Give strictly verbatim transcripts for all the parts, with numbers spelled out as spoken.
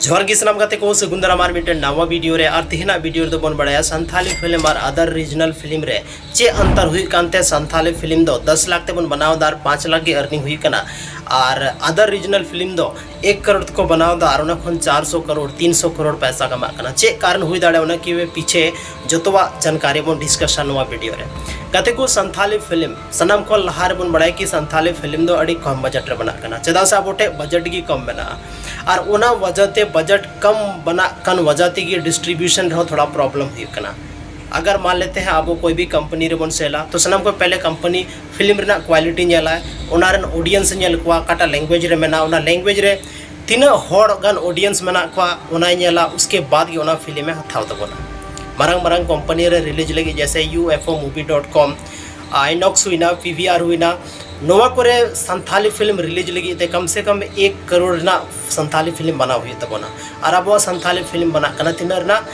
ᱡᱚᱦᱟᱨ ᱜᱮ ᱥᱟᱱᱟᱢ ᱜᱟᱛᱮ ᱠᱚ, ᱥᱟᱹᱜᱩᱱ ᱫᱟᱨᱟᱢ ᱟᱨ ᱢᱤᱫᱴᱮᱱ ᱱᱟᱣᱟ ᱵᱷᱤᱰᱤᱭᱳ ᱨᱮ᱾ ᱟᱨ ᱛᱮᱦᱮᱧᱟᱜ ᱵᱷᱤᱰᱤᱭᱳ ᱨᱮᱫᱚ ᱵᱚᱱ ᱵᱟᱲᱟᱭᱟ ᱥᱟᱱᱛᱷᱟᱞᱤ ᱯᱷᱤᱞᱢ ᱟᱨ ᱟᱫᱟᱨ ᱨᱤᱡᱱᱟᱞ ᱯᱷᱤᱞᱢ ᱨᱮ ᱪᱮᱫ ᱚᱱᱛᱚᱨ ᱦᱩᱭᱩᱜ ᱠᱟᱱᱛᱮ ᱥᱟᱱᱛᱷᱟᱞᱤ ᱯᱷᱤᱞᱢ ᱫᱚ ᱫᱚᱥ ᱞᱟᱠᱷ ᱛᱮᱵᱚᱱ ᱵᱮᱱᱟᱣ ᱮᱫᱟ ᱟᱨ ᱯᱟᱸᱪ ᱞᱟᱠᱷ ᱜᱮ ᱟᱨᱱᱤᱝ ᱦᱩᱭᱩᱜ ᱠᱟᱱᱟ, ᱟᱨ ᱟᱫᱟᱨ ᱨᱤᱡᱱᱟᱞ ᱯᱷᱤᱞᱢ ᱫᱚ ᱮᱠ ᱠᱟᱨᱳᱲ ᱛᱮᱠᱚ ᱵᱮᱱᱟᱣ ᱮᱫᱟ ᱟᱨ ᱚᱱᱟ ᱠᱷᱚᱱ ᱪᱟᱨ ᱥᱚ ᱠᱟᱨᱳᱲ, ᱛᱤᱱ ᱥᱚ ᱠᱟᱨᱳᱲ ᱯᱚᱭᱥᱟ ᱠᱟᱢᱟᱜ ᱠᱟᱱᱟ᱾ ᱪᱮᱫ ᱠᱟᱨᱚᱱ ᱦᱩᱭ ᱫᱟᱲᱮᱭᱟᱜᱼᱟ, ᱚᱱᱟ ᱠᱤ ᱯᱤᱪᱷᱮ ᱡᱚᱛᱚᱣᱟᱜ ᱡᱟᱱᱠᱟᱨᱤ ᱵᱚᱱ ᱰᱤᱥᱠᱟᱥᱟ ᱱᱚᱣᱟ ᱵᱷᱤᱰᱤᱭᱳ ᱨᱮ᱾ ᱜᱟᱛᱮ ᱠᱚ, ᱥᱟᱱᱛᱷᱟᱞᱤ ᱯᱷᱤᱞᱢ ᱥᱟᱱᱟᱢ ᱠᱷᱚᱱ ᱞᱟᱦᱟ ᱨᱮᱵᱚᱱ ᱵᱟᱲᱟᱭᱟ ᱠᱤ ᱥᱟᱱᱛᱷᱟᱞᱤ ᱯᱷᱤᱞᱢ ᱫᱚ ᱟᱹᱰᱤ ᱠᱚᱢ ᱵᱟᱡᱮᱴ ᱨᱮ ᱵᱮᱱᱟᱜ ᱠᱟᱱᱟ, ᱪᱮᱫᱟᱜ ᱥᱮ ᱟᱵᱚ ᱴᱷᱮᱱ ᱵᱟᱡᱮᱴ ᱜᱮ ᱠᱚᱢ ᱢᱮᱱᱟᱜᱼᱟ᱾ ᱟᱨ ᱚᱱᱟ ᱣᱟᱡᱟᱛᱮ, ᱵᱟᱡᱮᱴ ᱠᱚᱢ ᱵᱮᱱᱟᱜ ᱠᱟᱱ ᱣᱟᱡᱟ ᱛᱮᱜᱮ ᱰᱤᱥᱴᱨᱤᱵᱤᱭᱩᱥᱚᱱ ᱨᱮᱦᱚᱸ ᱛᱷᱚᱲᱟ ᱯᱨᱚᱵᱞᱮᱢ ᱦᱩᱭᱩᱜ ᱠᱟᱱᱟ᱾ ᱟᱜᱟᱨ ᱢᱟᱱ ᱞᱮᱛᱮ ᱦᱮᱸ ᱟᱵᱚ ᱠᱳᱭ ᱵᱷᱤ ᱠᱳᱢᱯᱟᱱᱤ ᱨᱮᱵᱚᱱ ᱥᱮᱞᱟ, ᱛᱚ ᱥᱟᱱᱟᱢ ᱠᱷᱚᱱ ᱯᱮᱦᱞᱮ ᱠᱳᱢᱯᱟᱱᱤ ᱯᱷᱤᱞᱢ ᱨᱮᱱᱟᱜ ᱠᱣᱟᱞᱤᱴᱤ ᱧᱮᱞᱟᱭ, ᱚᱱᱟ ᱨᱮᱱ ᱚᱰᱤᱭᱮᱱᱥ ᱧᱮᱞ ᱠᱚᱣᱟ, ᱚᱠᱟᱴᱟᱜ ᱞᱮᱝᱜᱩᱭᱮᱡᱽ ᱨᱮ ᱢᱮᱱᱟᱜᱼᱟ, ᱚᱱᱟ ᱞᱮᱝᱜᱩᱭᱮᱡᱽ ᱨᱮ ᱛᱤᱱᱟᱹᱜ ᱦᱚᱲ ᱜᱟᱱ ᱚᱰᱤᱭᱮᱱᱥ ᱢᱮᱱᱟᱜ ᱠᱚᱣᱟ, ᱚᱱᱟᱭ ᱧᱮᱞᱟ᱾ ᱩᱥᱠᱮ ᱵᱟᱫᱽ ᱜᱮ ᱚᱱᱟ ᱯᱷᱤᱞᱢ ᱮ ᱦᱟᱛᱟᱣ ᱛᱟᱵᱚᱱᱟ᱾ ᱢᱟᱨᱟᱝ ᱢᱟᱨᱟᱝ ᱠᱳᱢᱯᱟᱱᱤ ᱨᱮ ᱨᱤᱞᱤᱡᱽ ᱞᱟᱹᱜᱤᱫ, ᱡᱮᱭᱥᱮ ᱭᱩ ᱮᱯᱷ ᱳ ᱢᱩᱵᱷᱤ ᱰᱚᱴ ᱠᱚᱢ, ᱟᱭᱱᱚᱠᱥ ᱦᱩᱭᱱᱟ, ᱯᱤ ᱵᱷᱤ ᱟᱨ ᱦᱩᱭᱱᱟ, ᱱᱚᱣᱟ ᱠᱚᱨᱮ ᱥᱟᱱᱛᱷᱟᱞᱤ ᱯᱷᱤᱞᱢ ᱨᱤᱞᱤᱡᱽ ᱞᱟᱹᱜᱤᱫ ᱛᱮ ᱠᱚᱢ ᱥᱮ ᱠᱚᱢ ᱮᱠ ᱠᱟᱨᱳᱲ ᱨᱮᱱᱟᱜ ᱥᱟᱱᱛᱷᱟᱞᱤ ᱯᱷᱤᱞᱢ ᱵᱮᱱᱟᱣ ᱦᱩᱭᱩᱜ ᱛᱟᱵᱚᱱᱟ᱾ ᱟᱨ ᱟᱵᱚᱣᱟᱜ ᱥᱟᱱᱛᱷᱟᱞᱤ ᱯᱷᱤᱞᱢ ᱵᱮᱱᱟᱜ ᱠᱟᱱᱟ ᱛᱤᱱᱟᱹᱜ ᱨᱮᱱᱟᱜ?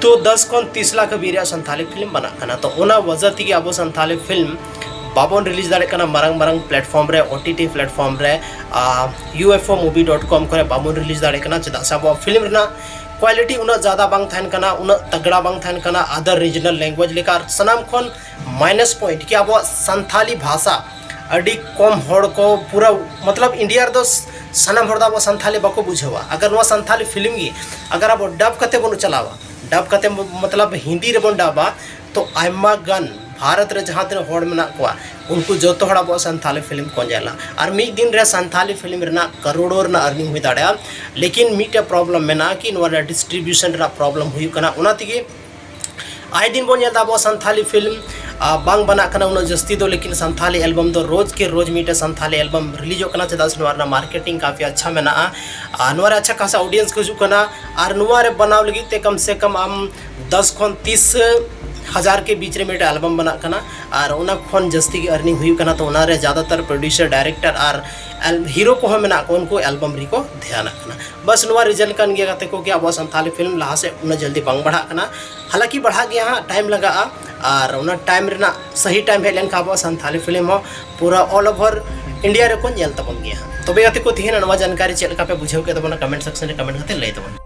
ᱛᱚ ᱫᱚᱥ ᱠᱷᱚᱱ ᱛᱤᱥ ᱞᱟᱠᱷ ᱦᱟᱹᱵᱤᱡ ᱨᱮᱭᱟᱜ ᱥᱟᱱᱛᱷᱟᱞᱤ ᱯᱷᱤᱞᱢ ᱵᱮᱱᱟᱜ ᱠᱟᱱᱟ᱾ ᱛᱚ ᱚᱱᱟ ᱣᱟᱡᱟ ᱛᱮᱜᱮ ᱟᱵᱚ ᱥᱟᱱᱛᱷᱟᱞᱤ ᱯᱷᱤᱞᱢ ᱵᱟᱵᱚᱱ ᱨᱤᱞᱤᱡᱽ ᱫᱟᱲᱮᱭᱟᱜ ᱠᱟᱱᱟ ᱢᱟᱨᱟᱝ ᱢᱟᱨᱟᱝ ᱯᱞᱮᱴᱯᱷᱚᱨᱢ ᱨᱮ, ᱳ ᱴᱤ ᱴᱤ ᱯᱞᱮᱴᱯᱷᱚᱨᱢ ᱨᱮ, ᱭᱩ ᱮᱯᱷ ᱳ ᱢᱩᱵᱷᱤ ᱰᱚᱴ ᱠᱚᱢ ᱠᱚᱨᱮ ᱵᱟᱵᱚᱱ ᱨᱤᱞᱤᱡᱽ ᱫᱟᱲᱮᱭᱟᱜ ᱠᱟᱱᱟ, ᱪᱮᱫᱟᱜ ᱥᱮ ᱟᱵᱚᱣᱟᱜ ᱯᱷᱤᱞᱢ ᱨᱮᱱᱟᱜ ᱠᱣᱟᱞᱤᱴᱤ ᱩᱱᱟᱹᱜ ᱡᱟᱫᱟ ᱵᱟᱝ ᱛᱟᱦᱮᱱ ᱠᱟᱱᱟ, ᱩᱱᱟᱹᱜ ᱛᱟᱜᱲᱟ ᱵᱟᱝ ᱛᱟᱦᱮᱱ ᱠᱟᱱᱟ ᱟᱫᱟᱨ ᱨᱤᱡᱱᱟᱞ ᱞᱮᱝᱜᱩᱭᱮᱡᱽ ᱞᱮᱠᱟ᱾ ᱟᱨ ᱥᱟᱱᱟᱢ ᱠᱷᱚᱱ ᱢᱟᱭᱱᱟᱥ ᱯᱚᱭᱮᱱᱴ ᱠᱤ ᱟᱵᱚᱣᱟᱜ ᱥᱟᱱᱛᱷᱟᱞᱤ ᱵᱷᱟᱥᱟ ᱟᱹᱰᱤ ᱠᱚᱢ ᱦᱚᱲ ᱠᱚ, ᱯᱩᱨᱟᱹ ᱢᱚᱛᱞᱚᱵ ᱤᱱᱰᱤᱭᱟ ᱨᱮᱫᱚ ᱥᱟᱱᱟᱢ ᱦᱚᱲ ᱫᱚ ᱟᱵᱚ ᱥᱟᱱᱛᱷᱟᱞᱤ ᱵᱟᱠᱚ ᱵᱩᱡᱷᱟᱹᱣᱟ᱾ ᱟᱜᱟᱨ ᱱᱚᱣᱟ ᱥᱟᱱᱛᱷᱟᱞᱤ ᱯᱷᱤᱞᱢ ᱜᱮ ᱟᱜᱟᱨ ᱟᱵᱚ ᱰᱟᱵ ᱠᱟᱛᱮ ᱵᱚᱱ ᱪᱟᱞᱟᱣᱟ, ᱰᱟᱵ ᱠᱟᱛᱮ ᱢᱚᱛᱞᱚᱵ ᱦᱤᱱᱫᱤ ᱨᱮᱵᱚᱱ ᱰᱟᱵᱟ, ᱛᱚ ᱟᱭᱢᱟ ᱜᱟᱱ ᱵᱷᱟᱨᱚᱛ ᱨᱮ ᱡᱟᱦᱟᱸ ᱛᱤᱱᱟᱹᱜ ᱦᱚᱲ ᱢᱮᱱᱟᱜ ᱠᱚᱣᱟ, ᱩᱱᱠᱩ ᱡᱚᱛᱚ ᱦᱚᱲ ᱟᱵᱚᱣᱟᱜ ᱥᱟᱱᱛᱷᱟᱞᱤ ᱯᱷᱤᱞᱢ ᱠᱚ ᱧᱮᱞᱟ᱾ ᱟᱨ ᱢᱤᱫ ᱫᱤᱱ ᱨᱮ ᱥᱟᱱᱛᱷᱟᱞᱤ ᱯᱷᱤᱞᱢ ᱨᱮᱱᱟᱜ ᱠᱟᱨᱳᱲᱚ ᱨᱮᱱᱟᱜ ᱟᱨᱱᱤᱝ ᱦᱩᱭ ᱫᱟᱲᱮᱭᱟᱜᱼᱟ᱾ ᱞᱮᱠᱤᱱ ᱢᱤᱫᱴᱮᱡ ᱯᱨᱚᱵᱞᱮᱢ ᱢᱮᱱᱟᱜᱼᱟ ᱠᱤ ᱱᱚᱣᱟ ᱨᱮ ᱰᱤᱥᱴᱨᱤᱵᱤᱭᱩᱥᱚᱱ ᱨᱮᱱᱟᱜ ᱯᱨᱚᱵᱞᱮᱢ ᱦᱩᱭᱩᱜ ᱠᱟᱱᱟ᱾ ᱚᱱᱟ ᱛᱮᱜᱮ ᱟᱭ ᱫᱤᱱ ᱵᱚᱱ ᱧᱮᱞ ᱮᱫᱟ ᱟᱵᱚᱣᱟᱜ ᱥᱟᱱᱛᱷᱟᱞᱤ ᱯᱷᱤᱞᱢ, ᱟ, ᱵᱟᱝ ᱵᱮᱱᱟᱜ ᱠᱟᱱᱟ ᱩᱱᱟᱹᱜ ᱡᱟᱹᱥᱛᱤ ᱫᱚ, ᱞᱮᱠᱤᱱ ᱥᱟᱱᱛᱷᱟᱞᱤ ᱮᱞᱵᱟᱢ ᱫᱚ ᱨᱳᱡᱽ ᱠᱮ ᱨᱳᱡᱽ ᱢᱤᱫᱴᱮᱡ ᱥᱟᱱᱛᱷᱟᱞᱤ ᱮᱞᱵᱟᱢ ᱨᱤᱞᱤᱡᱚᱜ ᱠᱟᱱᱟ, ᱪᱮᱫᱟᱜ ᱥᱮ ᱱᱚᱣᱟ ᱨᱮᱱᱟᱜ ᱢᱟᱨᱠᱮᱴᱤᱝ ᱠᱟᱯᱷᱤ ᱟᱪᱪᱷᱟ ᱢᱮᱱᱟᱜᱼᱟ᱾ ᱟᱨ ᱱᱚᱣᱟ ᱨᱮ ᱟᱪᱪᱷᱟ ᱠᱷᱟᱥᱟ ᱚᱰᱤᱭᱮᱱᱥ ᱠᱚ ᱦᱤᱡᱩᱜ ᱠᱟᱱᱟ᱾ ᱟᱨ ᱱᱚᱣᱟ ᱨᱮ ᱵᱮᱱᱟᱣ ᱞᱟᱹᱜᱤᱫ ᱛᱮ ᱠᱚᱢ ᱥᱮ ᱠᱚᱢ ᱟᱢ ᱫᱚᱥ ᱠᱷᱚᱱ ᱛᱤᱥ ᱦᱟᱡᱟᱨ ᱠᱮ ᱵᱤᱪ ᱨᱮ ᱢᱤᱫᱴᱮᱡ ᱮᱞᱵᱟᱢ ᱵᱮᱱᱟᱜ ᱠᱟᱱᱟ, ᱟᱨ ᱚᱱᱟ ᱠᱷᱚᱱ ᱡᱟᱹᱥᱛᱤ ᱜᱮ ᱟᱨᱱᱤᱝ ᱦᱩᱭᱩᱜ ᱠᱟᱱᱟ᱾ ᱛᱚ ᱚᱱᱟ ᱨᱮ ᱡᱟᱫᱟᱛᱟᱨ ᱯᱨᱚᱰᱭᱩᱥᱟᱨ, ᱰᱟᱭᱨᱮᱠᱴᱚᱨ ᱟᱨ ᱮᱞ-, ᱦᱤᱨᱳ ᱠᱚᱦᱚᱸ ᱢᱮᱱᱟᱜ ᱠᱚᱣᱟ, ᱩᱱᱠᱩ ᱮᱞᱵᱟᱢ ᱨᱮᱠᱚ ᱫᱷᱮᱭᱟᱱᱟᱜ ᱠᱟᱱᱟ᱾ ᱵᱟᱥ ᱱᱚᱣᱟ ᱨᱤᱡᱚᱱ ᱠᱟᱱ ᱜᱮᱭᱟ ᱜᱟᱛᱮ ᱠᱚ, ᱠᱤ ᱟᱵᱚᱣᱟᱜ ᱥᱟᱱᱛᱷᱟᱞᱤ ᱯᱷᱤᱞᱢ ᱞᱟᱦᱟ ᱥᱮᱫ ᱩᱱᱟᱹᱜ ᱡᱚᱞᱫᱤ ᱵᱟᱝ ᱵᱟᱲᱦᱟᱜ ᱠᱟᱱᱟ᱾ ᱦᱟᱞᱟᱸᱠᱤ ᱵᱟᱲᱦᱟᱜ ᱜᱮᱭᱟ ᱦᱟᱸᱜ, ᱴᱟᱭᱤᱢ ᱞᱟᱜᱟᱜᱼᱟ, ᱟᱨ ᱚᱱᱟ ᱴᱟᱭᱤᱢ ᱨᱮᱱᱟᱜ ᱥᱟᱹᱦᱤ ᱴᱟᱭᱤᱢ ᱦᱮᱡ ᱞᱮᱱᱠᱷᱟᱱ ᱟᱵᱚᱣᱟᱜ ᱥᱟᱱᱛᱷᱟᱞᱤ ᱯᱷᱤᱞᱢ ᱦᱚᱸ ᱯᱩᱨᱟᱹ all over ᱤᱱᱰᱤᱭᱟ ᱨᱮᱠᱚ ᱧᱮᱞ ᱛᱟᱵᱚᱱ ᱜᱮᱭᱟ ᱦᱟᱸᱜ᱾ ᱛᱚᱵᱮ ᱜᱟᱛᱮ ᱠᱚ, ᱛᱮᱦᱮᱧ ᱱᱚᱣᱟ ᱡᱟᱱᱠᱟᱨᱤ ᱪᱮᱫ ᱞᱮᱠᱟ ᱯᱮ ᱵᱩᱡᱷᱟᱹᱣ ᱠᱮᱫ ᱛᱟᱵᱚᱱᱟ, ᱠᱚᱢᱮᱱᱴ ᱥᱮᱠᱥᱚᱱ ᱨᱮ ᱠᱚᱢᱮᱱᱴ ᱠᱟᱛᱮ ᱞᱟᱹᱭ ᱛᱟᱵᱚᱱ᱾